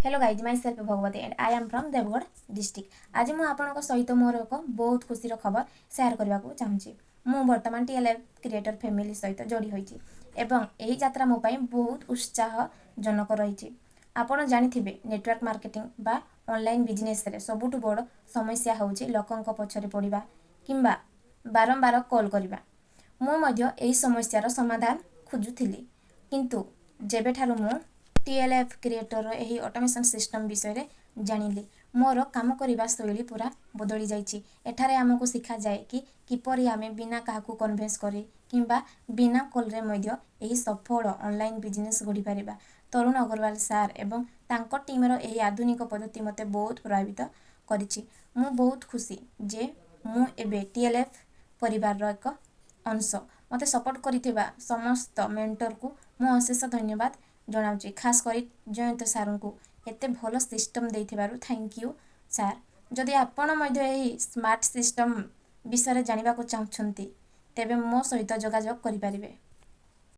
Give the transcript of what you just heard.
Hello guys, myself Bhagabati and I am from Deogarh district. ଆଜି ମୁଁ ଆପଣଙ୍କ ସହିତ ମୋର ଏକ ବହୁତ ଖୁସିର ଖବର ସେୟାର କରିବାକୁ ଚାହୁଁଛି। ମୁଁ ବର୍ତ୍ତମାନ ଟିଏଲ୍ଏଫ୍ କ୍ରିଏଟର୍ ଫ୍ୟାମିଲି ସହିତ ଯୋଡ଼ି ହୋଇଛି ଏବଂ ଏହି ଯାତ୍ରା ମୋ ପାଇଁ ବହୁତ ଉତ୍ସାହଜନକ ରହିଛି। ଆପଣ ଜାଣିଥିବେ, ନେଟୱାର୍କ ମାର୍କେଟିଂ ବା ଅନଲାଇନ୍ ବିଜନେସ୍ରେ ସବୁଠୁ ବଡ଼ ସମସ୍ୟା ହେଉଛି ଲୋକଙ୍କ ପଛରେ ପଡ଼ିବା କିମ୍ବା ବାରମ୍ବାର କଲ୍ କରିବା। ମୁଁ ମଧ୍ୟ ଏହି ସମସ୍ୟାର ସମାଧାନ ଖୋଜୁଥିଲି। କିନ୍ତୁ ଯେବେଠାରୁ ମୁଁ ଟିଏଲ୍ଏଫ୍ କ୍ରିଏଟର୍ର ଏହି ଅଟୋମେସନ୍ ସିଷ୍ଟମ୍ ବିଷୟରେ ଜାଣିଲି, ମୋର କାମ କରିବା ଶୈଳୀ ପୂରା ବଦଳି ଯାଇଛି। ଏଠାରେ ଆମକୁ ଶିଖାଯାଏ କି କିପରି ଆମେ ବିନା କାହାକୁ କନଭିନ୍ସ କରି କିମ୍ବା ବିନା କଲ୍ରେ ମଧ୍ୟ ଏହି ସଫଳ ଅନଲାଇନ୍ ବିଜନେସ୍ ଗଢ଼ିପାରିବା। ତରୁଣ ଅଗ୍ରୱାଲ ସାର୍ ଏବଂ ତାଙ୍କ ଟିମ୍ର ଏହି ଆଧୁନିକ ପଦ୍ଧତି ମୋତେ ବହୁତ ପ୍ରଭାବିତ କରିଛି। ମୁଁ ବହୁତ ଖୁସି ଯେ ମୁଁ ଏବେ ଟିଏଲ୍ଏଫ୍ ପରିବାରର ଏକ ଅଂଶ। ମୋତେ ସପୋର୍ଟ କରିଥିବା ସମସ୍ତ ମେଣ୍ଟରକୁ ମୁଁ ଅଶେଷ ଧନ୍ୟବାଦ ଜଣାଉଛି, ଖାସ୍ କରି ଜୟନ୍ତ ସାର୍ଙ୍କୁ ଏତେ ଭଲ ସିଷ୍ଟମ୍ ଦେଇଥିବାରୁ। Thank you sir. ଯଦି ଆପଣ ମଧ୍ୟ ଏହି ସ୍ମାର୍ଟ ସିଷ୍ଟମ୍ ବିଷୟରେ ଜାଣିବାକୁ ଚାହୁଁଛନ୍ତି, ତେବେ ମୋ ସହିତ ଯୋଗାଯୋଗ କରିପାରିବେ।